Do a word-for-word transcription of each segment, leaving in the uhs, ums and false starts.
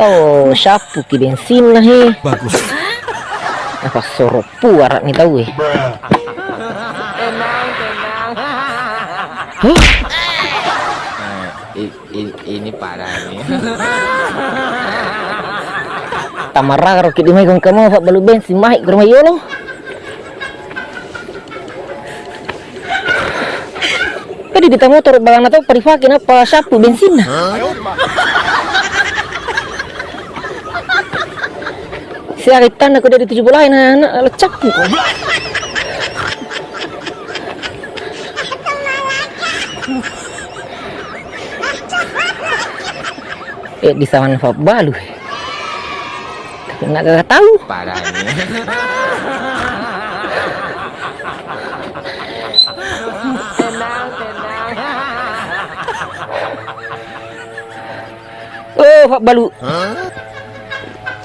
Oh, syappuki bensinna he. Bagus. Apa soro puara ni tau e. Huh? Nah, i- I- ini parah nih. Tamararo ki di mai kong kamu, Pak, balu bensin mai ke rumah yolo. Jadi di motor balana tau parifaki napa syappu bensinna. Siaga ittanna ko dari tujuh belas na, na lecakku. Eh, di sawan fabbalu. Tapi nak gak tahu. Parah ini. Tenang, tenang. Oh, fabbalu.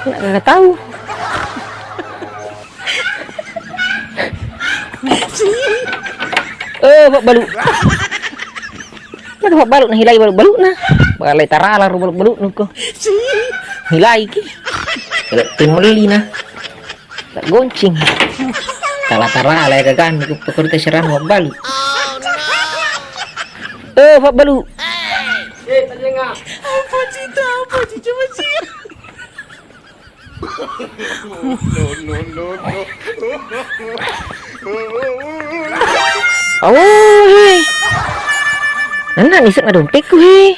Nak gak tahu. Eh, fabbalu. Aduh, fabbalu na hilai balu-balu na. Balai tarala ro balu-balu nuko. Hilai ki. Kalau tim melli na. Tak goncing. Tala tarala ya kakan nuko pekerja serang fabbalu. Eh, fabbalu. Apa cita, apa cita, apa cita? Oh, he. Nana nisek na dompekku, he.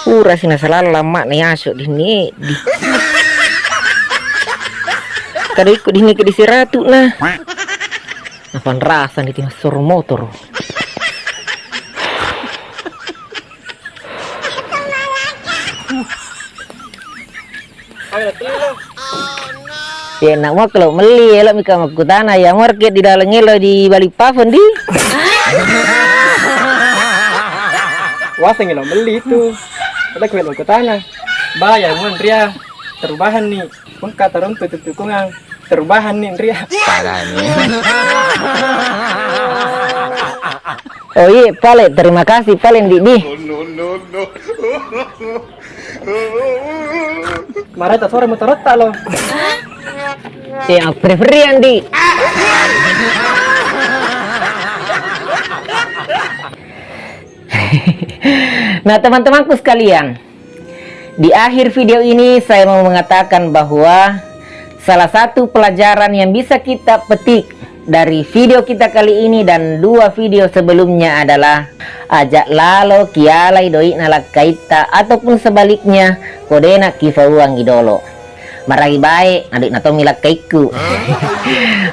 Pura sina salala mak na yaso di ni di. Kado ikut di ni ke di siratu nah. Napan rasa ni timas soro motor. Ye, nak mau kalau melli, elo mika makkutana, ya market di dalam elo di Balikpapan di. Waseng elo melli itu. Ada kue makkutana. Bayar mun ria, terubahan nih. Engka taruntu tutukungang, terubahan nih ria. Parah nih. Oh iya, pale, terima kasih, pale, Didi. Marata suara motorotta lo. Iya, preferian di. Nah, teman-temanku sekalian, di akhir video ini saya mau mengatakan bahwa salah satu pelajaran yang bisa kita petik dari video kita kali ini dan dua video sebelumnya adalah aja lalo kialai doi'na lakkaitta ataupun sebaliknya, ko de'na kifauangngi dolo. Marai bae, adik na tommi lakkaikku.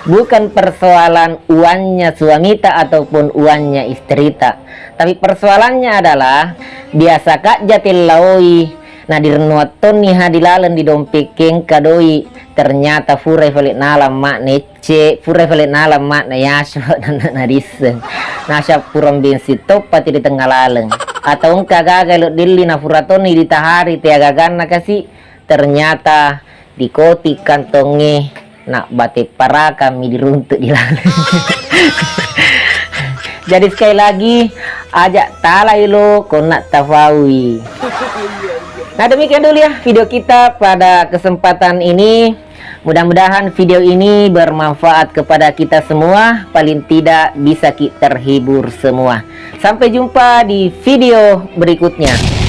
Bukan persoalan uangnya suamita ataupun uangnya istrita, tapi persoalannya adalah biasa kajja tellaoi, na dirennuang tonni ha di laleng di dompet kengka doi, ternyata furai fale nala mak ne Cek, pura fale nala mak na yaso na, na, na disseng. Nasya pura bensin toppa ti di tengnga laleng. Atau engka gaga lo dilli na pura toni ditahari te agaganna kasi, ternyata di koti kantongnge na bate paraka mi diruntuk di laleng. Jadi sekali lagi, aja talai lo ko na tafaui. Nah, demikian dulu ya video kita pada kesempatan ini. Mudah-mudahan video ini bermanfaat kepada kita semua, paling tidak bisa ki terhibur semua. Sampai jumpa di video berikutnya.